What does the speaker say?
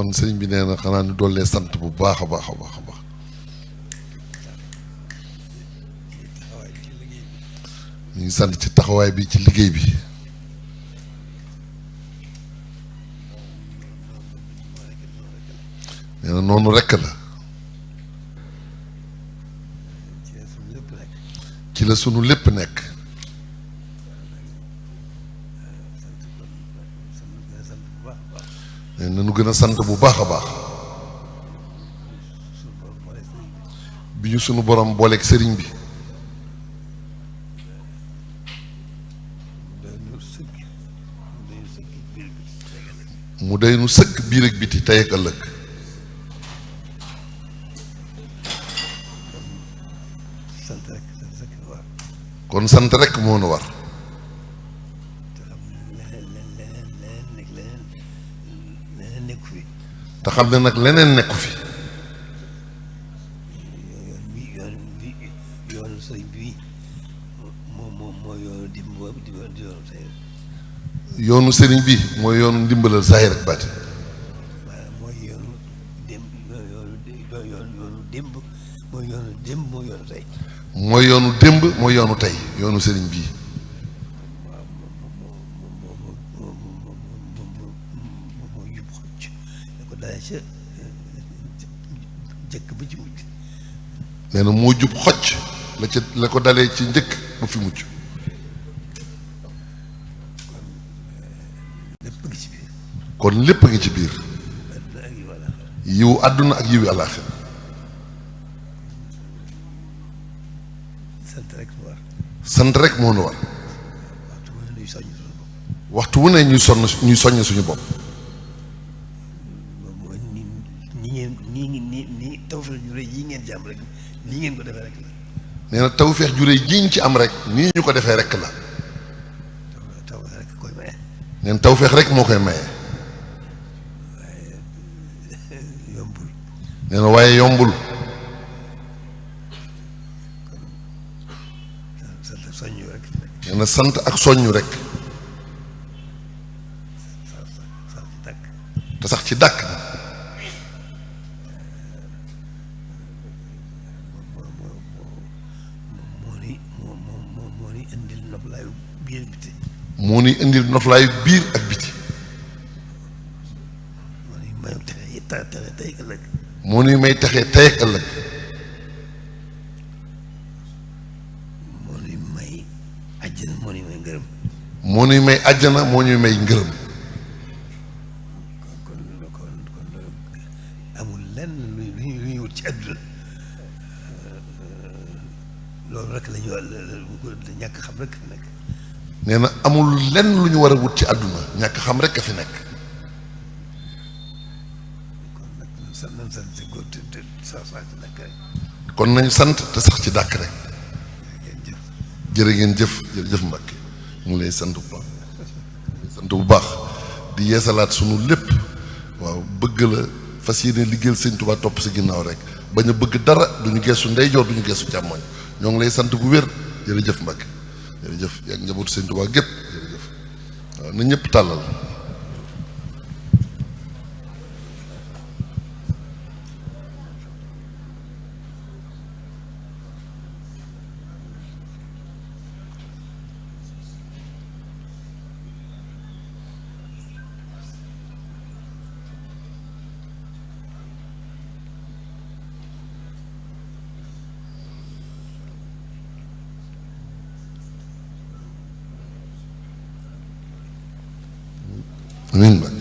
kon sëriñ bi nee na xanaa ñu dollee sant bu baax a baax a baax a baax. ñu ngi sant ci taxawaay bi ci liggéey bi. nee na noonu rekk la. ci la sunu lépp nekk. nee na nu gën a sant bu baax a baax. bi ñu sunu borom booleeg sëriñ bi. mu day nu sëkk biir ak biti tey ak ëllëg. kon sant rek moo nu war. te xam ne nag leneen nekku fi. yoonu sëriñ bi moo yoonu sëriñ bi mooy yoonu ndimbalal zahir ak baati. mooy yoonu démb mooy yoonu démb mooy yoonu tey. mooy yoonu démb mooy yoonu tey yoonu sëriñ bii. moo jub xocc la ko dalee ca njëkk ba ci mujj. nee na moo jub xocc la ko dalee ci njëkk ba fi mujj. lépp ngi ci biir. kon lépp ngi ci biir. yiwu àdduna ak yiwu àllaaxira. sant rek mu war. sant rek moo nu war. waxtu wu ne ñuy soññ suñu bopp. nii tawfeex ju rëy yi ngeen ci am rek nii ngeen ko defee rek la. nee na tawfeex ju rëy ji ñu ci am rek nii ñu ko defee rek la. tawfeex rek koy maye. nee na tawfeex rek moo koy maye. waaye yombul. nee na waaye yombul. sant soññu rek. nee na sant ak soññu rek. te sax ci dàkk. moo ni indil noflaayu biir ak biti. moo ni indil noflaayu biir ak biti. moo ni may texe tey ak ëllëg. moo ni may texe tey ak ëllëg. moo ni may àjjana moo ni may ngërëm. moo ni may àjjana moo ñuy may ngërëm. kon amul lenn lu ñuy wut ci àdduna. loolu rek la ñu ñàkk xam rek fi nekk. nee na amul lenn lu ñu war a wut ci àdduna ñàkk xam rek a fi nekk. kon nag nañ sant si góor te sax ci nekk rek. kon nañu sant te sax ci dàkk rek. jërë ngeen jëf jërëjëf Mbàkke mu ngi lay sant bu baax sant bu baax di yeesalaat sunu lépp. waaw bëgg la fas yéene liggéeyal sëñ Tuubaa topp si ginnaaw rek bañ a bëgg dara duñu geesu ndeyjoor duñu geesu càmmoñ ñoo ngi lay sant bu wér jërëjëf Mbàkke jërëjëf yaa ngi njabootu sëñ Tuubaa gépp jërëjëf waaw na ñëpp tàllal. amiin Mbàkke